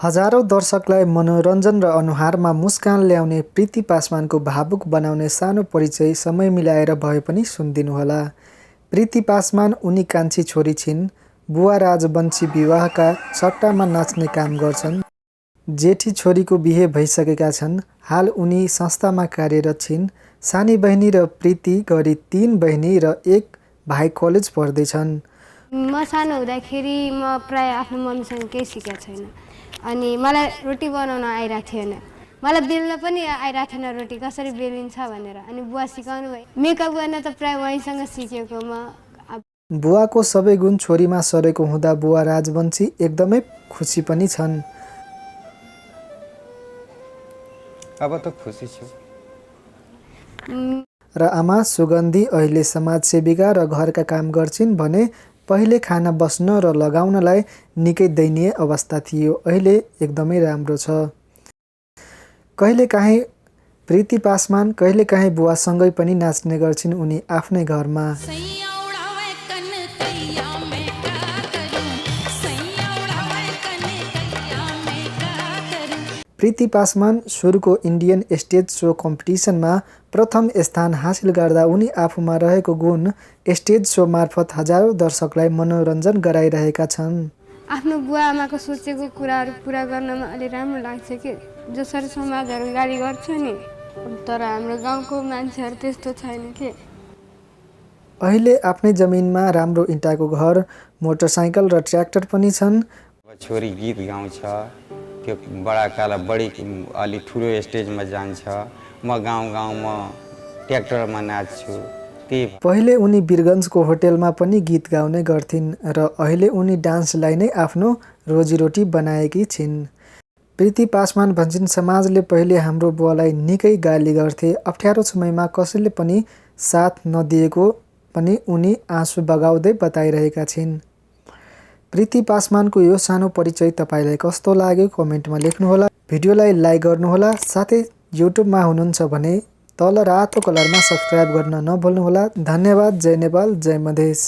हजारौं दर्शकलाई मनोरञ्जन र अनुहारमा मुस्कान ल्याउने प्रीति पासवानको भावुक बनाउने सानो परिचय समय मिलाएर भए पनि सुनिदिनुहोला। प्रीति पासवान उनी कान्छी छोरी छिन्। बुवा राजवंशी विवाहका सट्टामा नाच्ने काम गर्छन्। जेठी छोरीको बिहे भइसकेका छन्। हाल उनी संस्थामा कार्यरत छिन्। सानी बहिनी र प्रीति गरी 3 बहिनी र 1 भाइ कलेज पढ्दैछन्। म सानो हुँदाखेरि म प्राय आफ्नो मम्मीसँग केही सिकेको छैन अनि मलाई रोटी बनाउन आइरहेको थिएन। मलाई बेल्न पनि आइरहेको थिएन रोटी कसरी बेलिन्छ भनेर। अनि बुवा सिकाउनु भयो। मेकअप गर्न त प्राय उहाँसँग सिकेको म। बुवाको सबै गुण छोरीमा सरेको हुँदा बुवा राजवंशी एकदमै खुसी पनि छन्। अब त खुसी छु। र आमा सुगन्धी अहिले समाजसेविका र घरका काम गर्छिन् भने पहिले खाना बस्न र लगाउनलाई निकै दयनीय अवस्था थियो। अहिले एकदमै राम्रो छ। कहिलेकाहीँ प्रीति पासवान कहिलेकाहीँ बुवासँगै पनि नाच्ने गर्छिन् उनी आफ्नै घरमा। प्रीति पासवान सुरुको इन्डियन स्टेज सो कम्पिटिसनमा प्रथम स्थान हासिल गर्दा उनी आफूमा रहेको गुण स्टेज सो मार्फत हजारौं दर्शकलाई मनोरञ्जन गराइरहेका छन्। आफ्नो बुवा आमाको सोचेको कुराहरू पुरा गर्नमा अलि राम्रो लाग्छ कि जसरी समाजहरू गाली गर्छ नि। तर हाम्रो गाउँको मान्छेहरू त्यस्तो छैन कि। अहिले आफ्नै जमिनमा राम्रो इँटाको घर, मोटरसाइकल र ट्र्याक्टर पनि छन्। छोरी गीत गाउँछ, त्यो बडाकालाई बढी अलि ठुलो स्टेजमा जान्छ। म गाउँमा ट्र्याक्टरमा नाच्छु। पहिले उनी वीरगन्जको होटेलमा पनि गीत गाउने गर्थिन् र अहिले उनी डान्सलाई नै आफ्नो रोजीरोटी बनाएकी छिन्। प्रीति पासवान भन्छन् समाजले पहिले हाम्रो बुवालाई निकै गाली गर्थे। अप्ठ्यारो समयमा कसैले पनि साथ नदिएको पनि उनी आँसु बगाउँदै बताइरहेका छिन्। प्रीति पासवानको यो सानो परिचय तपाईलाई कस्तो लाग्यो कमेन्टमा लेख्नुहोला। भिडियोलाई लाइक गर्नुहोला। साथै युट्युबमा हुनुहुन्छ भने तल रातो कलरमा सब्स्क्राइब गर्न नभुल्नुहोला। धन्यवाद। जय नेपाल, जय मधेस।